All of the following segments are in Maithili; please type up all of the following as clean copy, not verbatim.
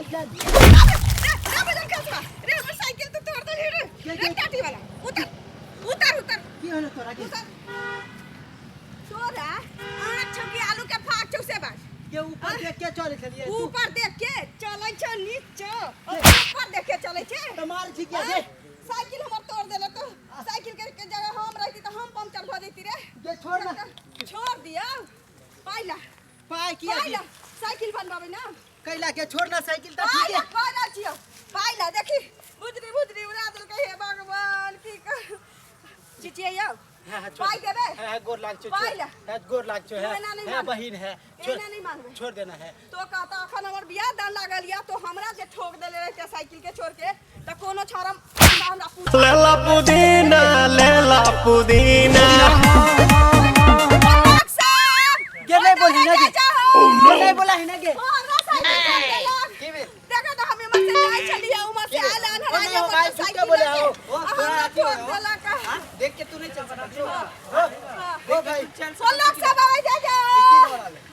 चल चल। रे बजन कसवा रे, हमर साइकिल तो तोड़ देली रे। के- रे टाटी वाला, उतर उतर उतर। की होलो तोरा के? उतर। तोरा आँख छौ कि आलू के फाक छौ से बात? के ऊपर देख के चले छलिए तू? ऊपर देख के चलै छौ, नीचा ऊपर देख के चलै छै। त मार छी के गे? साइकिल हमर तोड़ देले। तो साइकिल के जगह हम रहती त हम पंक्चर भ जैती रे। गे छोड़ ना। छोड़ दिया पाइला। पाई किया? पाइला, साइकिल बनबाबै ना। कैला के छोड़ ना साइकिल त ठीक पाइला है। पाइला छियौ, पाइला। देखी, बुझरी बुझरी उड़ा देलकै। हे भगवान, की कर चिचियौ? हाँ, हाँ, छोड़ पाई दे। देबै? हाँ, हाँ, गोर लाग छो। पाई ला। हाँ, गोर लाग छो। है। एना नहीं है मानबै। बहिन है, छोड़। एना नहीं मानबै। छोड़ देना है। तो कहता अखन हमर बियाह दान लागल या तो हमरा जे ठोक देले रहते साइकिल के छोड़ के, त कोनो छौड़ा हमरा पूछ लेला पुदीना, लेला पुदीना। गे नहीं बोली ना गे। गे नहीं बोला है ना गे। हमरा साइकिल छोड़ देलक। के बे? देखो तो, हम इमर से जाय छलियै, उमर से आयल ओ नहीं हो भाई, झूठ बोले हो। आ हमरा ठोक देलक। हाँ, देख के तू नहीं चल सकता। हो हो भाई। ओ लोग सब आबै जा जा,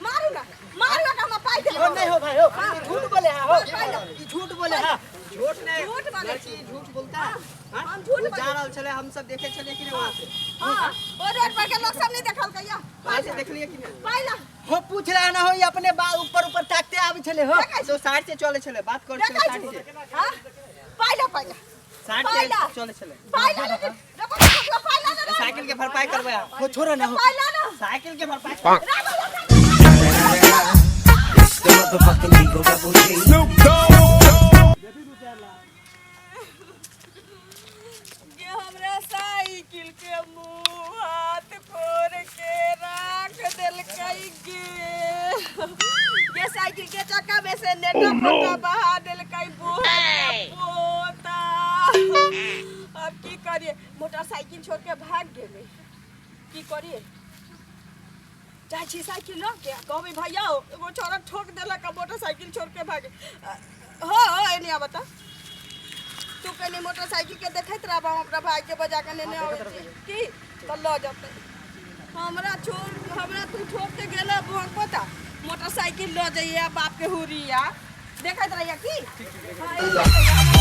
मारू ना, मारू ना, हम पाई दे। हो नहीं हो भाई, हो ई झूठ बोले है हो। ई झूठ बोले है। झूठ नहीं। झूठ बोले। लड़की झूठ बोलता है। हाँ? हम झूठ वो जा बोले। रहल छले, हम सब देखे छलिए कि नहीं वहाँ से? हां, ओ रोड पर के लोग सब नहीं देखल कहिया? वहाँ से देखलिए कि नहीं? पाइला। हो, पूछ रहा ना हो, ई अपने बा ऊपर ऊपर ताकते आबै छले हो। तो साइड से चले छले, बात कर छले। देखै साइड छी। से। हां, पाइला पाइला। साइड से पाइला। चले छले। पाइला, लेकिन रबो रबो, पाइला ना रे। साइकिल के भरपाई करबै हम। हो, छोड़ो ना हो। पाइला ना। साइकिल के भरपाई। It's the motherfucking Eagle Double G. ये हमरा साइकिल के मुंह हाथ फोड़ के राख देलकै गे। ये साइकिल के चक्का में से नेटा पोता बहा देलकै बोता पोता। अब की करिए? मोटरसाइकिल छोड़ के भाग गेलै। की करिए? जाइ छी साइकिल लऽ के आ कहबै, भैया हो, एगो छौड़ा ठोक देलक आ मोटरसाइकिल छोड़ के भागे। हो, एने आबऽ तऽ। तू कनि मोटरसाइकिल के देखैत रहब, हम अपना भाई के बजा के नेने अबै छी की तऽ लऽ जेतै। हमरा छोड़, हमरा तू ठोक के गेल भोग पता, मोटरसाइकिल लऽ जइए। बाप के हुरिया, देखैत रहिए की। हाँ, एने रहिए।